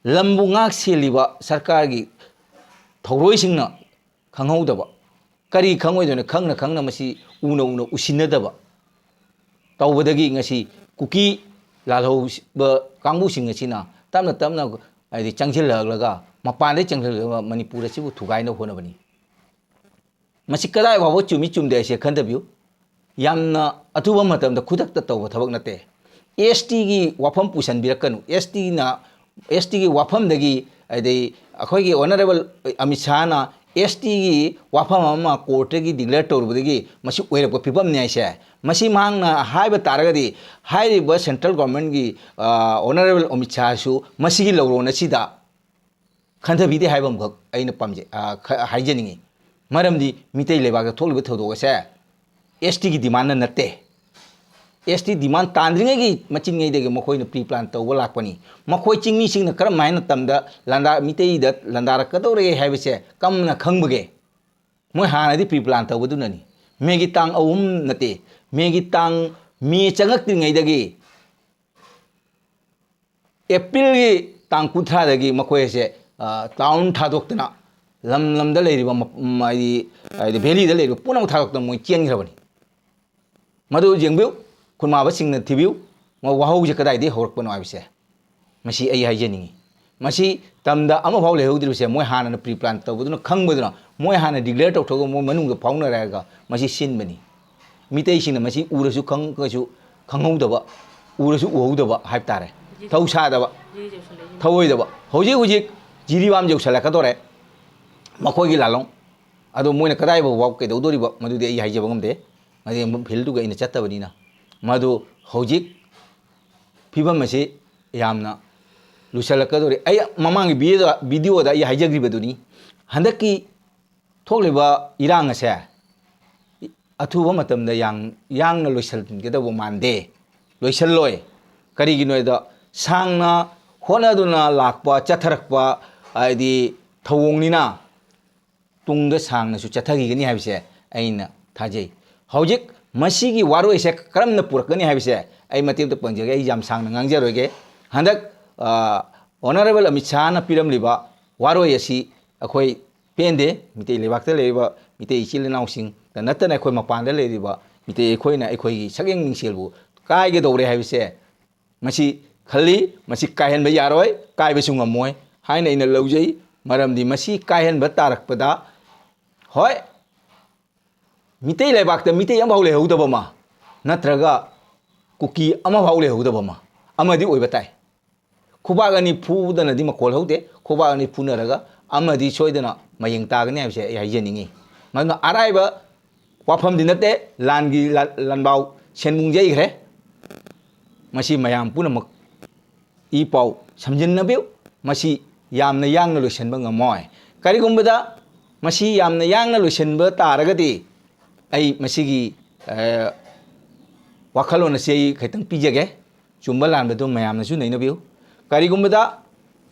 ꯂꯝꯕꯨ ꯉꯥꯛ ꯁꯦꯜꯂꯤꯕ ꯁꯔꯀꯥꯔꯒꯤ ꯊꯧꯔꯣꯏꯁꯤꯡꯅ ꯈꯪꯍꯧꯗꯕ, ꯀꯔꯤ ꯈꯪꯉꯣꯏꯗꯣꯏꯅꯣ? ꯈꯪꯅ ꯈꯪꯅ ꯃꯁꯤ ꯎꯅ ꯎꯅ ꯎꯁꯤꯟꯅꯗꯕ ꯇꯧꯕꯗꯒꯤ ꯉꯁꯤ ꯀꯨꯀꯤ ꯂꯥꯜꯍꯧꯕ ꯀꯥꯡꯕꯨꯁꯤꯡ ꯑꯁꯤꯅ ꯇꯞꯅ ꯇꯞꯅ, ꯍꯥꯏꯗꯤ, ꯆꯪꯁꯤꯜꯂꯛꯂꯒ, ꯃꯄꯥꯟꯗꯒꯤ ꯆꯪꯁꯤꯜꯂꯛꯂꯒ ꯃꯅꯤꯄꯨꯔ ꯑꯁꯤꯕꯨ ꯊꯨꯒꯥꯏꯅꯕ ꯍꯣꯠꯅꯕꯅꯤ꯫ ꯃꯁꯤ ꯀꯗꯥꯏ ꯐꯥꯎꯕ ꯆꯨꯝꯃꯤ ꯆꯨꯝꯗꯦ ꯍꯥꯏꯁꯦ ꯈꯟꯊꯕꯤꯌꯨ꯫ ꯌꯥꯝꯅ ꯑꯊꯨꯕ ꯃꯇꯝꯗ ꯈꯨꯗꯛꯇ ꯇꯧꯕ ꯊꯕꯛ ꯅꯠꯇꯦ꯫ ꯑꯦꯁ ꯇꯤꯒꯤ ꯋꯥꯐꯝ ꯄꯨꯁꯟꯕꯤꯔꯛꯀꯅꯨ꯫ ꯑꯦꯁ ꯇꯤꯅ, ꯑꯦꯁ ꯇꯤꯒꯤ ꯋꯥꯐꯝꯗꯒꯤ, ꯑꯗꯩ ꯑꯩꯈꯣꯏꯒꯤ ꯑꯣꯅꯔꯦꯕꯜ ꯑꯃꯤꯠ ꯁꯥꯍꯅ ꯑꯦꯁ ꯇꯤꯒꯤ ꯋꯥꯐꯝ ꯑꯃ ꯀꯣꯔꯠꯇꯒꯤ ꯗꯤꯀ꯭ꯂꯦꯌꯔ ꯇꯧꯔꯨꯕꯗꯒꯤ ꯃꯁꯤ ꯑꯣꯏꯔꯛꯄ ꯐꯤꯕꯝꯅꯤ ꯍꯥꯏꯁꯦ꯫ ꯃꯁꯤ ꯃꯍꯥꯛꯅ ꯍꯥꯏꯕ ꯇꯥꯔꯒꯗꯤ, ꯍꯥꯏꯔꯤꯕ ꯁꯦꯟꯇ꯭ꯔꯦꯜ ꯒꯣꯔꯃꯦꯟꯒꯤ, ꯑ, ꯑꯣꯅꯔꯦꯕꯜ ꯑꯃꯤꯠ ꯁꯥꯍꯁꯨ ꯃꯁꯤꯒꯤ ꯂꯧꯔꯣꯟ ꯑꯁꯤꯗ ꯈꯟꯊꯕꯤꯗꯦ ꯍꯥꯏꯕ ꯑꯃꯈꯛ ꯑꯩꯅ ꯄꯥꯝꯖꯩ, ꯑ, ꯈ-, ꯍꯥꯏꯖꯅꯤꯡꯉꯤ꯫ ꯃꯔꯝꯗꯤ ꯃꯤꯇꯩ ꯂꯩꯕꯥꯛꯇ ꯊꯣꯛꯂꯤꯕ ꯊꯧꯗꯣꯛ ꯑꯁꯦ ꯑꯦꯁ ꯇꯤꯒꯤ ꯗꯤꯃꯥꯟꯅ ꯅꯠꯇꯦ꯫ ꯑꯦꯁ ꯇꯤ ꯗꯤꯃꯥꯟ ꯇꯥꯟꯗ꯭ꯔꯤꯉꯩꯒꯤ ꯃꯆꯤꯟꯉꯩꯗꯒꯤ ꯃꯈꯣꯏꯅ ꯄ꯭ꯔꯤ ꯄ꯭ꯂꯥꯟ ꯇꯧꯕ ꯂꯥꯛꯄꯅꯤ꯫ ꯃꯈꯣꯏ ꯆꯤꯡꯃꯤꯁꯤꯡꯅ ꯀꯔꯝ ꯍꯥꯏꯅ ꯃꯇꯝꯗ ꯂꯥꯟꯗꯥ-, ꯃꯤꯇꯩꯗ ꯂꯥꯟꯗꯥꯔꯛꯀꯗꯧꯔꯦ ꯍꯥꯏꯕꯁꯦ ꯀꯝꯅ ꯈꯪꯕꯒꯦ? ꯃꯣꯏ ꯍꯥꯟꯅꯗꯤ ꯄ꯭ꯔꯤ ꯄ꯭ꯂꯥꯟ ꯇꯧꯕꯗꯨꯅꯅꯤ꯫ ꯃꯦꯒꯤ ꯇꯥꯡ ꯑꯍꯨꯝ ꯅꯠꯇꯦ, ꯃꯦꯒꯤ ꯇꯥꯡ, ꯃꯦ ꯆꯪꯉꯛꯇ꯭ꯔꯤꯉꯩꯗꯒꯤ ꯑꯦꯄ꯭ꯔꯤꯜꯒꯤ ꯇꯥꯡ ꯀꯨꯟꯊ꯭ꯔꯥꯗꯒꯤ ꯃꯈꯣꯏ ꯑꯁꯦ, ꯑ, ꯇꯥꯎꯟ ꯊꯥꯗꯣꯛꯇꯅ ꯂꯝ ꯂꯝꯗ ꯂꯩꯔꯤꯕ ꯃ-, ꯃ-, ꯍꯥꯏꯗꯤ, ꯍꯥꯏꯗꯤ ꯚꯦꯂꯤꯗ ꯂꯩꯔꯤꯕ ꯄꯨꯝꯅꯃꯛ ꯊꯥꯗꯣꯛꯇꯅ ꯃꯣꯏ ꯆꯦꯟꯈ꯭ꯔꯕꯅꯤ꯫ ꯃꯗꯨ ꯌꯦꯡꯕꯤꯌꯨ, ꯈꯨꯟꯃꯥꯕꯁꯤꯡꯅ ꯊꯤꯕꯤꯌꯨ, ꯃ-, ꯋꯥꯍꯧꯁꯦ ꯀꯗꯥꯏꯗꯒꯤ ꯍꯧꯔꯛꯄꯅꯣ ꯍꯥꯏꯕꯁꯦ꯫ ꯃꯁꯤ ꯑꯩ ꯍꯥꯏꯖꯅꯤꯡꯉꯤ꯫ ꯃꯁꯤ ꯇꯝꯗ ꯑꯃꯐꯥꯎ ꯂꯩꯍꯧꯗ꯭ꯔꯤꯕꯁꯦ ꯃꯣꯏ ꯍꯥꯟꯅꯅ ꯄ꯭ꯔꯤ ꯄ꯭ꯂꯥꯟ ꯇꯧꯕꯗꯨꯅ, ꯈꯪꯕꯗꯨꯅ, ꯃꯣꯏ ꯍꯥꯟꯅ ꯗꯤꯀ꯭ꯂꯦꯌꯔ ꯇꯧꯊꯣꯛꯑꯒ ꯃꯣꯏ ꯃꯅꯨꯡꯗ ꯐꯥꯎꯅꯔꯒ ꯃꯁꯤ ꯁꯤꯟꯕꯅꯤ꯫ ꯃꯤꯇꯩꯁꯤꯡꯅ ꯃꯁꯤ ꯎꯔꯁꯨ ꯈꯪꯉꯁꯨ ꯈꯪꯍꯧꯗꯕ, ꯎꯔꯁꯨ ꯎꯍꯧꯗꯕ ꯍꯥꯏꯕ ꯇꯥꯔꯦ꯫ ꯊꯧ ꯁꯥꯗꯕ, ꯊꯧꯑꯣꯏꯗꯕ꯫ ꯍꯧꯖꯤꯛ ꯍꯧꯖꯤꯛ ꯖꯤꯔꯤꯕꯥꯝ ꯌꯧꯁꯜꯂꯛꯀꯗꯧꯔꯦ, ꯃꯈꯣꯏꯒꯤ ꯂꯥꯂꯣꯡ꯫ ꯑꯗꯣ ꯃꯣꯏꯅ ꯀꯗꯥꯏꯐꯥꯎꯕ ꯀꯩꯗꯧꯗꯣꯔꯤꯕ, ꯃꯗꯨꯗꯤ ꯑꯩ ꯍꯥꯏꯖꯕ ꯉꯝꯗꯦ, ꯃꯗꯤ ꯐꯤꯜꯗꯨꯒ ꯑꯩꯅ ꯆꯠꯇꯕꯅꯤꯅ꯫ ꯃꯗꯨ ꯍꯧꯖꯤꯛ ꯐꯤꯕꯝ ꯑꯁꯤ ꯌꯥꯝꯅ ꯂꯣꯏꯁꯤꯜꯂꯛꯀꯗꯧꯔꯦ꯫ ꯑꯩ ꯃꯃꯥꯡꯒꯤ ꯚꯤꯗꯤꯑꯣꯗ, ꯚꯤꯗꯤꯑꯣꯗ ꯑꯩ ꯍꯥꯏꯖꯈ꯭ꯔꯤꯕꯗꯨꯅꯤ, ꯍꯟꯗꯛꯀꯤ ꯊꯣꯛꯂꯤꯕ ꯏꯔꯥꯡ ꯑꯁꯦ ꯑꯊꯨꯕ ꯃꯇꯝꯗ ꯌꯥꯡ-, ꯌꯥꯡꯅ ꯂꯣꯏꯁꯤꯟꯒꯗꯧꯕ ꯃꯥꯟꯗꯦ, ꯂꯣꯏꯁꯤꯜꯂꯣꯏ꯫ ꯀꯔꯤꯒꯤꯅꯣ ꯍꯥꯏꯗ, ꯁꯥꯡꯅ ꯍꯣꯠꯅꯗꯨꯅ ꯂꯥꯛꯄ, ꯆꯠꯊꯔꯛꯄ, ꯍꯥꯏꯗꯤ ꯊꯧꯑꯣꯡꯅꯤꯅ, ꯇꯨꯡꯗ ꯁꯥꯡꯅꯁꯨ ꯆꯠꯊꯈꯤꯒꯅꯤ ꯍꯥꯏꯕꯁꯦ ꯑꯩꯅ ꯊꯥꯖꯩ꯫ ꯍꯧꯖꯤꯛ ꯃꯁꯤꯒꯤ ꯋꯥꯔꯣꯏꯁꯦ ꯀꯔꯝꯅ ꯄꯨꯔꯛꯀꯅꯤ ꯍꯥꯏꯕꯁꯦ ꯑꯩ ꯃꯇꯦꯛ ꯑꯝꯇ ꯄꯟꯖꯒꯦ, ꯑꯩ ꯌꯥꯝ ꯁꯥꯡꯅ ꯉꯥꯡꯖꯔꯣꯏꯒꯦ꯫ ꯍꯟꯗꯛ, ꯑ, ꯑꯣꯅꯔꯦꯕꯜ ꯑꯃꯤꯠ ꯁꯥꯍꯅ ꯄꯤꯔꯝꯂꯤꯕ ꯋꯥꯔꯣꯏ ꯑꯁꯤ ꯑꯩꯈꯣꯏ ꯄꯦꯟꯗꯦ꯫ ꯃꯤꯇꯩ ꯂꯩꯕꯥꯛꯇ ꯂꯩꯔꯤꯕ ꯃꯤꯇꯩ ꯏꯆꯤꯜ ꯏꯅꯥꯎꯁꯤꯡꯗ ꯅꯠꯇꯅ ꯑꯩꯈꯣꯏ ꯃꯄꯥꯟꯗ ꯂꯩꯔꯤꯕ ꯃꯤꯇꯩ ꯑꯩꯈꯣꯏꯅ ꯑꯩꯈꯣꯏꯒꯤ ꯁꯛꯌꯦꯡ ꯃꯤꯡꯁꯦꯜꯕꯨ ꯀꯥꯏꯒꯗꯧꯔꯦ ꯍꯥꯏꯕꯁꯦ ꯃꯁꯤ ꯈꯜꯂꯤ꯫ ꯃꯁꯤ ꯀꯥꯏꯍꯟꯕ ꯌꯥꯔꯣꯏ, ꯀꯥꯏꯕꯁꯨ ꯉꯝꯃꯣꯏ ꯍꯥꯏꯅ ꯑꯩꯅ ꯂꯧꯖꯩ꯫ ꯃꯔꯝꯗꯤ ꯃꯁꯤ ꯀꯥꯏꯍꯟꯕ ꯇꯥꯔꯛꯄꯗ, ꯍꯣꯏ, ꯃꯤꯇꯩ ꯂꯩꯕꯥꯛꯇ ꯃꯤꯇꯩ ꯑꯃꯐꯥꯎ ꯂꯩꯍꯧꯗꯕ ꯑꯃ, ꯅꯠꯇ꯭ꯔꯒ ꯀꯨꯀꯤ ꯑꯃꯐꯥꯎ ꯂꯩꯍꯧꯗꯕ ꯑꯃ, ꯑꯃꯗꯤ ꯑꯣꯏꯕ ꯇꯥꯏ꯫ ꯈꯨꯕꯥꯛ ꯑꯅꯤ ꯐꯨꯗꯅꯗꯤ ꯃꯈꯣꯜ ꯍꯧꯗꯦ꯫ ꯈꯨꯕꯥꯛ ꯑꯅꯤ ꯐꯨꯅꯔꯒ ꯑꯃꯗꯤ ꯁꯣꯏꯗꯅ ꯃꯌꯦꯡ ꯇꯥꯒꯅꯤ ꯍꯥꯏꯕꯁꯦ ꯑꯩ ꯍꯥꯏꯖꯅꯤꯡꯉꯤ꯫ ꯃꯗꯨꯅ ꯑꯔꯥꯏꯕ ꯋꯥꯐꯝꯗꯤ ꯅꯠꯇꯦ꯫ ꯂꯥꯟꯒꯤ ꯂꯥ-, ꯂꯥꯟꯕꯥꯎ ꯁꯦꯟꯕꯨꯡ ꯌꯩꯈ꯭ꯔꯦ꯫ ꯃꯁꯤ ꯃꯌꯥꯝ ꯄꯨꯝꯅꯃꯛ ꯏ ꯄꯥꯎ ꯁꯝꯖꯤꯟꯅꯕꯤꯌꯨ꯫ ꯃꯁꯤ ꯌꯥꯝꯅ ꯌꯥꯡꯅ ꯂꯣꯏꯁꯤꯟꯕ ꯉꯝꯃꯣꯏ꯫ ꯀꯔꯤꯒꯨꯝꯕꯗ ꯃꯁꯤ ꯌꯥꯝꯅ ꯌꯥꯡꯅ ꯂꯣꯏꯁꯤꯟꯕ ꯇꯥꯔꯒꯗꯤ, ꯑꯩ ꯃꯁꯤꯒꯤ, ꯑ, ꯋꯥꯈꯜꯂꯣꯟ ꯑꯁꯤ ꯑꯩ ꯈꯤꯇꯪ ꯄꯤꯖꯒꯦ꯫ ꯆꯨꯝꯕ ꯂꯥꯟꯕꯗꯨ ꯃꯌꯥꯝꯅꯁꯨ ꯅꯩꯅꯕꯤꯌꯨ꯫ ꯀꯔꯤꯒꯨꯝꯕꯗ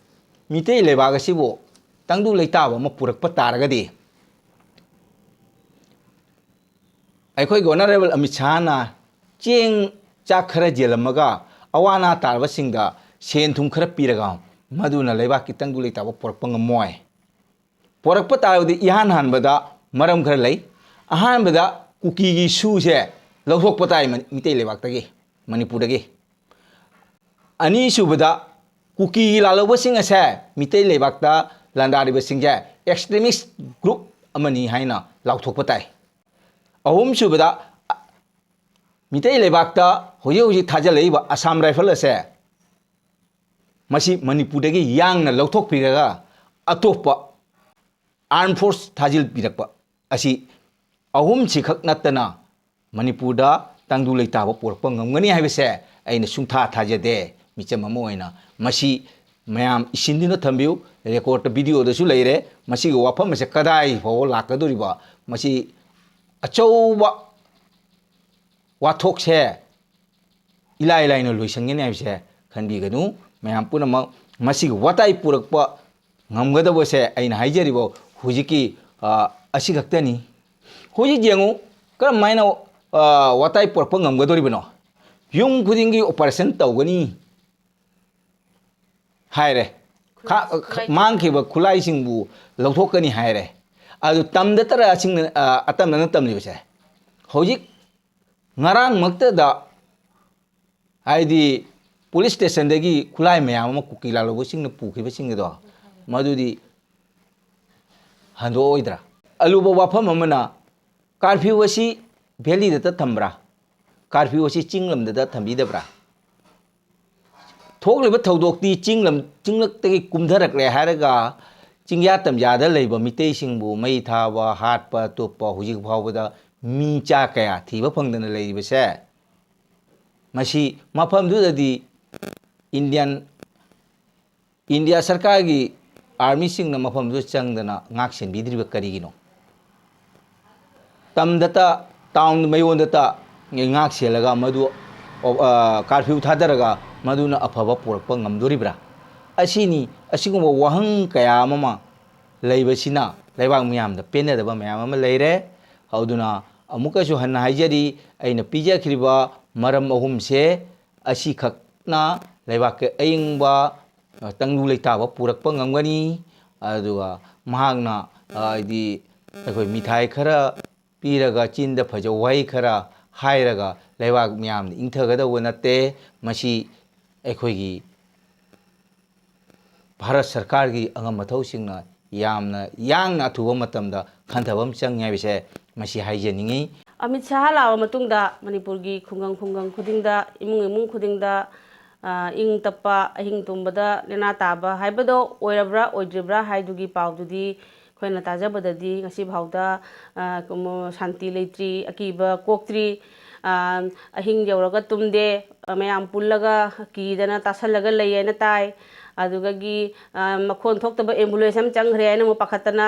ꯃꯤꯇꯩ ꯂꯩꯕꯥꯛ ꯑꯁꯤꯕꯨ ꯇꯪꯗꯨ ꯂꯩꯇꯥꯕ ꯑꯃ ꯄꯨꯔꯛꯄ ꯇꯥꯔꯒꯗꯤ, ꯑꯩꯈꯣꯏꯒꯤ ꯑꯣꯅꯔꯦꯕꯜ ꯑꯃꯤꯠ ꯁꯥꯍꯅ ꯆꯦꯡ ꯆꯥꯛ ꯈꯔ ꯌꯦꯜꯂꯝꯃꯒ, ꯑꯋꯥ ꯑꯅꯥ ꯇꯥꯔꯕꯁꯤꯡꯗ ꯁꯦꯟ ꯊꯨꯝ ꯈꯔ ꯄꯤꯔꯒ, ꯃꯗꯨꯅ ꯂꯩꯕꯥꯛꯀꯤ ꯇꯪꯗꯨ ꯂꯩꯇꯥꯕ ꯄꯨꯔꯛꯄ ꯉꯝꯃꯣꯏ꯫ ꯄꯨꯔꯛꯄ ꯇꯥꯔꯕꯗꯤ ꯏꯍꯥꯟ ꯍꯥꯟꯕꯗ ꯃꯔꯝ ꯈꯔ ꯂꯩ꯫ ꯑꯍꯥꯟꯕꯗ ꯀꯨꯀꯤꯒꯤ ꯁꯨꯁꯦ ꯂꯧꯊꯣꯛꯄ ꯇꯥꯏ ꯃꯅꯤ-, ꯃꯤꯇꯩ ꯂꯩꯕꯥꯛꯇꯒꯤ, ꯃꯅꯤꯄꯨꯔꯗꯒꯤ꯫ ꯑꯅꯤꯁꯨꯕꯗ, ꯀꯨꯀꯤꯒꯤ ꯂꯥꯜꯍꯧꯕꯁꯤꯡ ꯑꯁꯦ ꯃꯤꯇꯩ ꯂꯩꯕꯥꯛꯇ ꯂꯥꯟꯗꯥꯔꯤꯕꯁꯤꯡꯁꯦ extremist group ꯑꯃꯅꯤ ꯍꯥꯏꯅ ꯂꯥꯎꯊꯣꯛꯄ ꯇꯥꯏ꯫ ꯑꯍꯨꯝꯁꯨꯕꯗ, ꯃꯤꯇꯩ ꯂꯩꯕꯥꯛꯇ ꯍꯧꯖꯤꯛ ꯍꯧꯖꯤꯛ ꯊꯥꯖꯤꯜꯂꯛꯏꯕ ꯑꯁꯥꯝ ꯔꯥꯏꯐꯜ ꯑꯁꯦ, ꯃꯁꯤ ꯃꯅꯤꯄꯨꯔꯗꯒꯤ ꯌꯥꯡꯅ ꯂꯧꯊꯣꯛꯄꯤꯔꯒ ꯑꯇꯣꯞꯄ armed force ꯊꯥꯖꯤꯜꯕꯤꯔꯛꯄ ꯑꯁꯤ ꯑꯍꯨꯝꯁꯤꯈꯛ ꯅꯠꯇꯅ ꯃꯅꯤꯄꯨꯔꯗ ꯇꯪꯗꯨ ꯂꯩꯇꯥꯕ ꯄꯨꯔꯛꯄ ꯉꯝꯒꯅꯤ ꯍꯥꯏꯕꯁꯦ ꯑꯩꯅ ꯁꯨꯡꯊꯥ ꯊꯥꯖꯗꯦ꯫ ꯃꯤꯆꯝ ꯑꯃ ꯑꯣꯏꯅ ꯃꯁꯤ ꯃꯌꯥꯝ ꯏꯁꯤꯟꯗꯨꯅ ꯊꯝꯕꯤꯌꯨ꯫ ꯔꯦꯀꯣꯔꯠꯇ, ꯚꯤꯗꯤꯑꯣꯗꯁꯨ ꯂꯩꯔꯦ꯫ ꯃꯁꯤꯒꯤ ꯋꯥꯐꯝ ꯑꯁꯦ ꯀꯗꯥꯏ ꯐꯥꯎꯕ ꯂꯥꯛꯀꯗꯧꯔꯤꯕ? ꯃꯁꯤ ꯑꯆꯧꯕ ꯋꯥꯊꯣꯛꯁꯦ ꯏꯂꯥꯏ ꯂꯥꯏꯅ ꯂꯣꯏꯁꯟꯒꯅꯤ ꯍꯥꯏꯕꯁꯦ ꯈꯟꯕꯤꯒꯅꯨ꯫ ꯃꯌꯥꯝ ꯄꯨꯝꯅꯃꯛ ꯃꯁꯤꯒꯤ ꯋꯥꯇꯥꯏ ꯄꯨꯔꯛꯄ ꯉꯝꯒꯗꯕꯁꯦ ꯑꯩꯅ ꯍꯥꯏꯖꯔꯤꯕ ꯍꯧꯖꯤꯛꯀꯤ, ꯑ, ꯑꯁꯤ ꯈꯛꯇꯅꯤ꯫ ꯍꯧꯖꯤꯛ ꯌꯦꯡꯉꯨ, ꯀꯔꯝ ꯍꯥꯏꯅ, ꯑ, ꯋꯥꯇꯥꯏ ꯄꯨꯔꯛꯄ ꯉꯝꯒꯗꯧꯔꯤꯕꯅꯣ? ꯌꯨꯝ ꯈꯨꯗꯤꯡꯒꯤ operation ꯇꯧꯒꯅꯤ ꯍꯥꯏꯔꯦ꯫ ꯈꯥ-, ꯈꯨꯠꯂꯥꯏ ꯃꯥꯡꯈꯤꯕ ꯈꯨꯠꯂꯥꯏꯁꯤꯡꯕꯨ ꯂꯧꯊꯣꯛꯀꯅꯤ ꯍꯥꯏꯔꯦ꯫ ꯑꯗꯨ ꯇꯝꯗ ꯇꯔꯥꯁꯤꯡꯅ, ꯑ, ꯑꯇꯝꯅꯅ ꯇꯝꯂꯤꯕꯁꯦ ꯍꯧꯖꯤꯛ ꯉꯔꯥꯡꯃꯛꯇꯗ, ꯍꯥꯏꯗꯤ, ꯄꯨꯂꯤꯁ ꯁ꯭ꯇꯦꯁꯟꯗꯒꯤ ꯈꯨꯠꯂꯥꯏ ꯃꯌꯥꯝ ꯑꯃ ꯀꯨꯀꯤ ꯂꯥꯜꯍꯧꯕꯁꯤꯡꯅ ꯄꯨꯈꯤꯕꯁꯤꯡ ꯑꯗꯣ, ꯃꯗꯨꯗꯤ ꯍꯟꯗꯣꯛꯑꯣꯏꯗ꯭ꯔꯥ? ꯑꯂꯨꯕ ꯋꯥꯐꯝ ꯑꯃꯅ, ꯀꯥꯔꯐ꯭ꯌꯨ ꯑꯁꯤ ꯚꯦꯂꯤꯗꯇ ꯊꯝꯕ꯭ꯔꯥ? ꯀꯥꯔꯐ꯭ꯌꯨ ꯑꯁꯤ ꯆꯤꯡ ꯂꯝꯗꯇ ꯊꯝꯕꯤꯗꯕ꯭ꯔꯥ? ꯊꯣꯛꯂꯤꯕ ꯊꯧꯗꯣꯛꯇꯤ ꯆꯤꯡ ꯂꯝ, ꯆꯤꯡꯂꯛꯇꯒꯤ ꯀꯨꯝꯊꯔꯛꯂꯦ ꯍꯥꯏꯔꯒ ꯆꯤꯡꯌꯥ ꯇꯝꯌꯥꯗ ꯂꯩꯕ ꯃꯤꯇꯩꯁꯤꯡꯕꯨ ꯃꯩ ꯊꯥꯕ, ꯍꯥꯠꯄ, ꯇꯨꯞꯄ, ꯍꯧꯖꯤꯛ ꯐꯥꯎꯕꯗ ꯃꯤ ꯆꯥ ꯀꯌꯥ ꯊꯤꯕ ꯐꯪꯗꯅ ꯂꯩꯔꯤꯕꯁꯦ, ꯃꯁꯤ ꯃꯐꯝꯗꯨꯗꯗꯤ ꯏꯟꯗꯤꯌꯥꯟ, ꯏꯟꯗꯤꯌꯥ ꯁꯔꯀꯥꯔꯒꯤ ꯑꯥꯔꯃꯤꯁꯤꯡꯅ ꯃꯐꯝꯗꯨꯗ ꯆꯪꯗꯅ ꯉꯥꯛ ꯁꯦꯟꯕꯤꯗ꯭ꯔꯤꯕ ꯀꯔꯤꯒꯤꯅꯣ? ꯇꯝꯗꯇ, ꯇꯥꯎꯟ ꯃꯌꯣꯟꯗꯇ ꯉꯥꯛ ꯁꯦꯜꯂꯒ ꯃꯗꯨ, ꯑ, ꯀꯥꯔꯐ꯭ꯌꯨ ꯊꯥꯗꯔꯒ ꯃꯗꯨꯅ ꯑꯐꯕ ꯄꯨꯔꯛꯄ ꯉꯝꯗꯣꯔꯤꯕ꯭ꯔꯥ? ꯑꯁꯤꯅꯤ, ꯑꯁꯤꯒꯨꯝꯕ ꯋꯥꯍꯪ ꯀꯌꯥ ꯑꯃ ꯂꯩꯕꯁꯤꯅ ꯂꯩꯕꯥꯛ ꯃꯤꯌꯥꯝꯗ ꯄꯦꯟꯅꯗꯕ ꯃꯌꯥꯝ ꯑꯃ ꯂꯩꯔꯦ꯫ ꯑꯗꯨꯅ ꯑꯃꯨꯛꯀꯁꯨ ꯍꯟꯅ ꯍꯥꯏꯖꯔꯤ, ꯑꯩꯅ ꯄꯤꯖꯈ꯭ꯔꯤꯕ ꯃꯔꯝ ꯑꯍꯨꯝꯁꯦ ꯑꯁꯤꯈꯛꯅ ꯂꯩꯕꯥꯛꯀꯤ ꯑꯏꯪꯕ, ꯑ, ꯇꯪꯗꯨ ꯂꯩꯇꯥꯕ ꯄꯨꯔꯛꯄ ꯉꯝꯒꯅꯤ꯫ ꯑꯗꯨꯒ ꯃꯍꯥꯛꯅ, ꯑ, ꯍꯥꯏꯗꯤ, ꯑꯩꯈꯣꯏ ꯃꯤꯊꯥꯏ ꯈꯔ ꯄꯤꯔꯒ, ꯆꯤꯟꯗ ꯐꯖꯕ ꯋꯥꯍꯩ ꯈꯔ ꯍꯥꯏꯔꯒ ꯂꯩꯕꯥꯛ ꯃꯤꯌꯥꯝꯗ ꯏꯪꯊꯒꯗꯧꯕ ꯅꯠꯇꯦ꯫ ꯃꯁꯤ ꯑꯩꯈꯣꯏꯒꯤ ꯚꯥꯔꯠ ꯁꯔꯀꯥꯔꯒꯤ ꯑꯉꯝ ꯑꯊꯧꯁꯤꯡꯅ ꯌꯥꯝꯅ ꯌꯥꯡꯅ ꯑꯊꯨꯕ ꯃꯇꯝꯗ ꯈꯟꯊꯕ ꯑꯃ ꯆꯪꯉꯤ ꯍꯥꯏꯕꯁꯦ ꯃꯁꯤ ꯍꯥꯏꯖꯅꯤꯡꯉꯤ꯫ ꯑꯃꯤꯠ ꯁꯥꯍ ꯂꯥꯛꯑꯕ ꯃꯇꯨꯡꯗ ꯃꯅꯤꯄꯨꯔꯒꯤ ꯈꯨꯡꯒꯪ ꯈꯨꯡꯒꯪ ꯈꯨꯗꯤꯡꯗ, ꯏꯃꯨꯡ ꯏꯃꯨꯡ ꯈꯨꯗꯤꯡꯗ, ꯑ, ꯏꯪ ꯇꯞꯄ, ꯑꯍꯤꯡ ꯇꯨꯝꯕꯗ ꯅꯦꯅꯥ ꯇꯥꯕ ꯍꯥꯏꯕꯗꯣ ꯑꯣꯏꯔꯕ꯭ꯔꯥ ꯑꯣꯏꯗ꯭ꯔꯤꯕ꯭ꯔꯥ ꯍꯥꯏꯗꯨꯒꯤ ꯄꯥꯎꯗꯨꯗꯤ ꯑꯩꯈꯣꯏꯅ ꯇꯥꯖꯕꯗꯗꯤ ꯉꯁꯤ ꯐꯥꯎꯗ, ꯑ, ꯀꯩꯅꯣ, ꯁꯥꯟꯇꯤ ꯂꯩꯇ꯭ꯔꯤ, ꯑꯀꯤꯕ ꯀꯣꯛꯇ꯭ꯔꯤ꯫ ꯑ, ꯑꯍꯤꯡ ꯌꯧꯔꯒ ꯇꯨꯝꯗꯦ, ꯑ, ꯃꯌꯥꯝ ꯄꯨꯜꯂꯒ ꯀꯤꯗꯅ ꯇꯥꯁꯜꯂꯒ ꯂꯩ ꯍꯥꯏꯅ ꯇꯥꯏ꯫ ꯑꯗꯨꯗꯒꯤ ꯃꯈꯣꯟ ꯊꯣꯛꯇꯕ ꯑꯦꯝꯕꯨꯂꯦꯟꯁ ꯑꯃ ꯆꯪꯈ꯭ꯔꯦ ꯍꯥꯏꯅ ꯑꯃꯨꯛ ꯄꯥꯈꯠꯇꯅ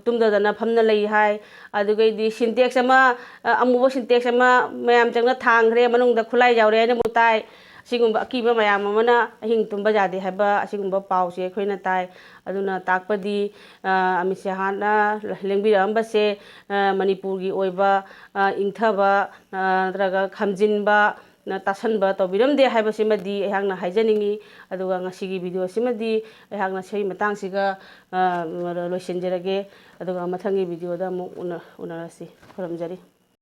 ꯇꯨꯝꯗꯗꯅ ꯐꯝꯅ ꯂꯩ ꯍꯥꯏ꯫ ꯑꯗꯨꯗꯒꯤꯗꯤ ꯁꯤꯟꯇꯦꯛꯁ ꯑꯃ, ꯑꯃꯨꯕ ꯁꯤꯟꯇꯦꯛꯁ ꯑꯃ ꯃꯌꯥꯝ ꯆꯪꯅ ꯊꯥꯡꯈ꯭ꯔꯦ, ꯃꯅꯨꯡꯗ ꯈꯨꯠꯂꯥꯏ ꯌꯥꯎꯔꯦ ꯍꯥꯏꯅ ꯑꯃꯨꯛ ꯇꯥꯏ꯫ ꯑꯁꯤꯒꯨꯝꯕ ꯑꯀꯤꯕ ꯃꯌꯥꯝ ꯑꯃꯅ ꯑꯍꯤꯡ ꯇꯨꯝꯕ ꯌꯥꯗꯦ ꯍꯥꯏꯕ ꯑꯁꯤꯒꯨꯝꯕ ꯄꯥꯎꯁꯦ ꯑꯩꯈꯣꯏꯅ ꯇꯥꯏ꯫ ꯑꯗꯨꯅ ꯇꯥꯛꯄꯗꯤ ꯑꯃꯤꯠ ꯁꯍꯥꯅ ꯂꯦꯡꯕꯤꯔꯛꯑꯝꯕꯁꯦ ꯃꯅꯤꯄꯨꯔꯒꯤ ꯑꯣꯏꯕ ꯏꯪꯊꯕ ꯅꯠꯇ꯭ꯔꯒ ꯈꯝꯖꯤꯟꯕ ꯇꯥꯁꯟꯕ ꯇꯧꯕꯤꯔꯝꯗꯦ ꯍꯥꯏꯕꯁꯤꯃꯗꯤ ꯑꯩꯍꯥꯛꯅ ꯍꯥꯏꯖꯅꯤꯡꯏ꯫ ꯑꯗꯨꯒ ꯉꯁꯤꯒꯤ ꯚꯤꯗꯤꯑꯣꯁꯤꯃꯗꯤ ꯑꯩꯍꯥꯛꯅ ꯁꯤꯒꯤ ꯃꯇꯥꯡꯁꯤꯒ ꯂꯣꯏꯁꯤꯟꯖꯔꯒꯦ꯫ ꯑꯗꯨꯒ ꯃꯊꯪꯒꯤ ꯚꯤꯗꯤꯑꯣꯗ ꯑꯃꯨꯛ ꯎꯅꯔꯁꯤ꯫ ꯈꯨꯔꯨꯝꯖꯔꯤ꯫